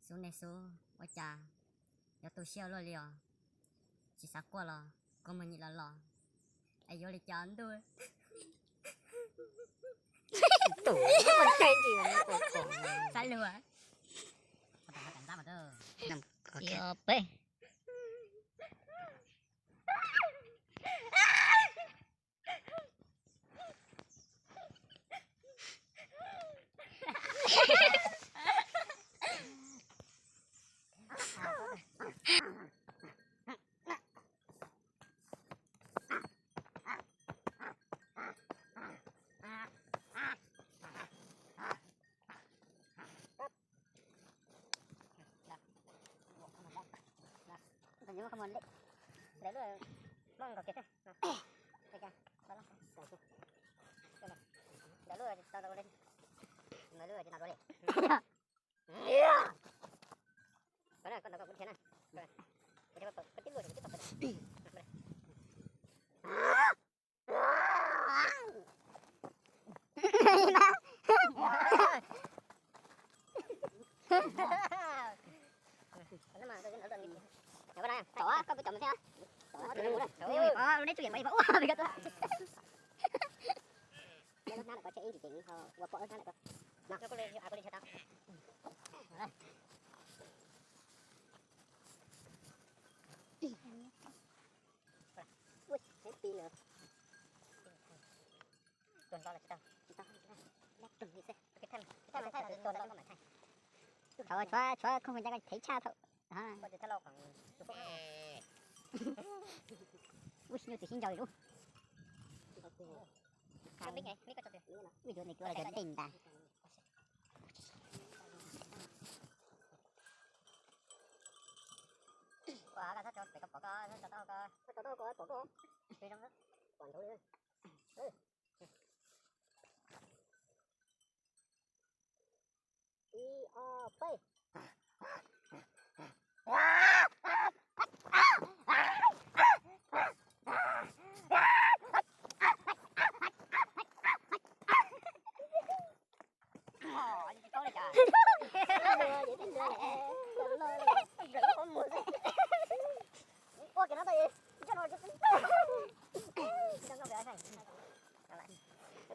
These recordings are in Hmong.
Xub nej xub, ua cas yuav tu siab luaj li os? Tsis xav quaj los kuv mus nyiam los los, es yuav li cas ntuj? Xav luag. Peb. Thov tshuav, tshuav không phải cho con thấy cha thôi. Ui, nyuj twm sib ncaus lub. Ui, yuav nws cuav los cuav nteeg ntag. Ib, ob, peb.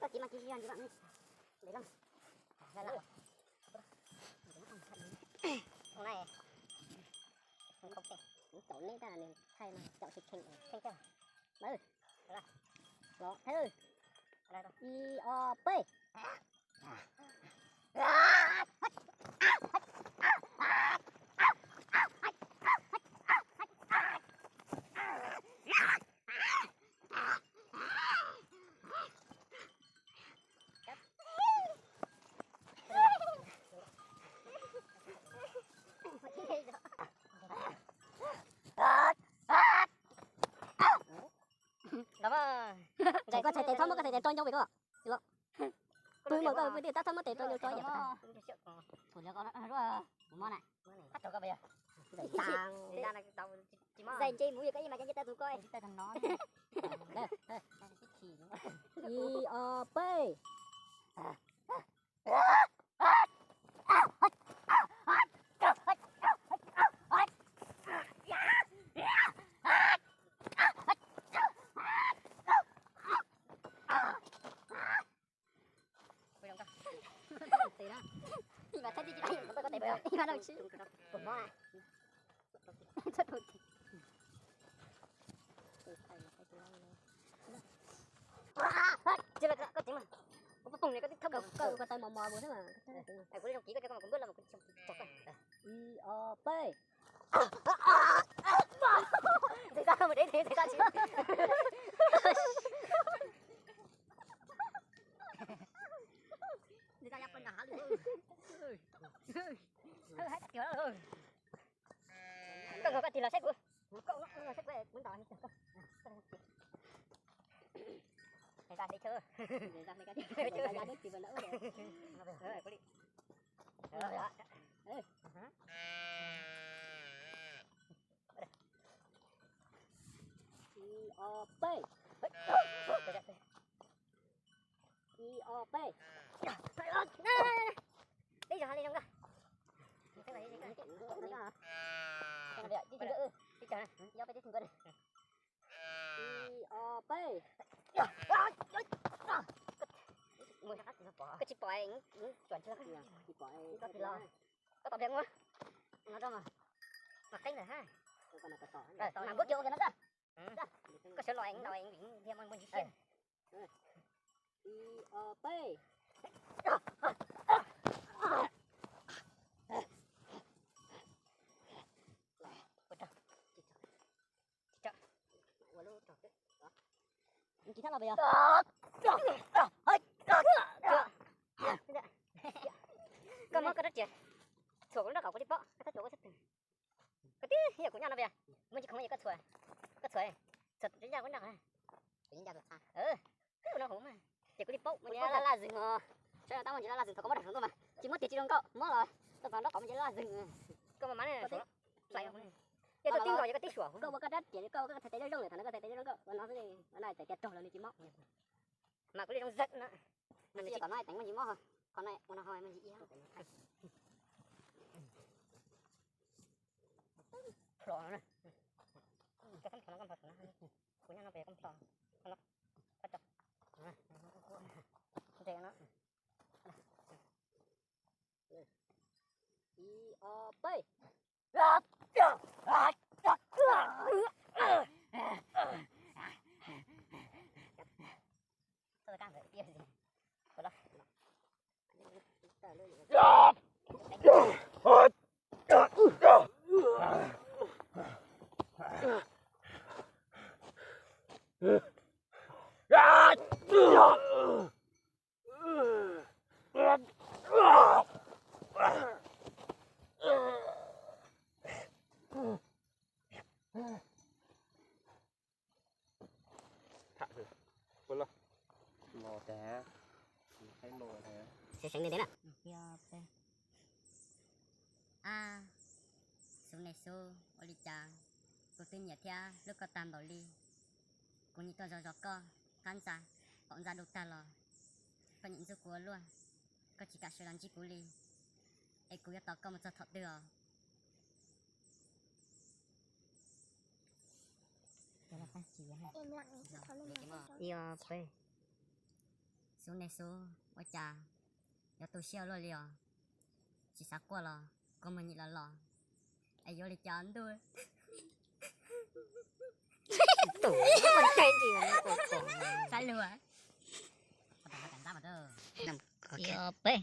Koj txiv mas tsis yog ntsis mas. Nws caum neb tab nws thaij mas caum tsis kheej. Los, ib, ob, peb. Koj txhais tes txhob muab koj txhais tes tso ncoo pem koj. Pw mas koj pw twg tab txhob muab tes tso ncoo tso yam. Zais ntse mus yog koj yeej mas cov nce tau tus koj. Ib, ob, peb. Ib, ob, peb. Koj nkaus koj tig los saib kuv. Koj nkaus saib kuv, kuv ntaus. Ib, ob, peb. Ib, ob, peb. Peb zaug ha li zoo koj. Ib, ob, peb. Koj tsis pom, tsis pom, koj tom pliag ua no rau mas, mas qeeb lawm ha. Mas npuab kiag ua kiag no. Koj sawv los es los es vim thiaj muaj ntsis siab. Ib, ob, peb. Tsis thab los pes yog. Koj muab koj rab riam txhuam kuv lub nrob qaum kuv li paub, koj txhob txhuam ua txhob twg. Koj twb yog kuv nyob no pes, muaj ntsis khoom es koj txhuam, koj txhuam, txhuam ncaj kuv nrob. Twb ua no hauv mas, ces kuv li paub. Muaj ntsis laj laj zws os, saib tab muaj ntsis laj laj zws thaum koj muab rau saum ntuj mas tsis muab tiag tsis zoo nkauj, muab los tau txog nrob qaum muaj ntsis laj laj zws. Koj mas mas ne, yog tus tib nkaus yog koj tib suam. Koj ua koj rab riam koj, koj txhais tes zoo zoo lawm, thaum no koj txhais tes zoo zoo koj ua no xwb, ua no txhais tes rog los nws tsis mob. Mas kuv li zoo zaj na. Nws tsis tom no teev muaj ntsis mob, qhov no ua no ho muaj ntsis ib. Plho no, koj txhob plho no, koj plho saum no, kuv nyob no pes koj plho, koj no, koj tso, ntse no. Ib, ob, peb. Ab, Xub ne Xub, ua li cas kuv twb nyiam thiab hlub koj tag npaum li, kuv nim tuaj zov zov koj qab ntxa, paum ntxa du tag los koj nim ntxub kuv ua luaj, koj tsis kam sawv los ntsib kuv li, es kuv yuav tos koj mus txog thaum twg os? Xub ne Xub, ua cas yuav tu siab luaj li os? Tsis xav quaj los koj mus nyiam los los, es yuav ua li cas ntuj? Xav luag. Peb.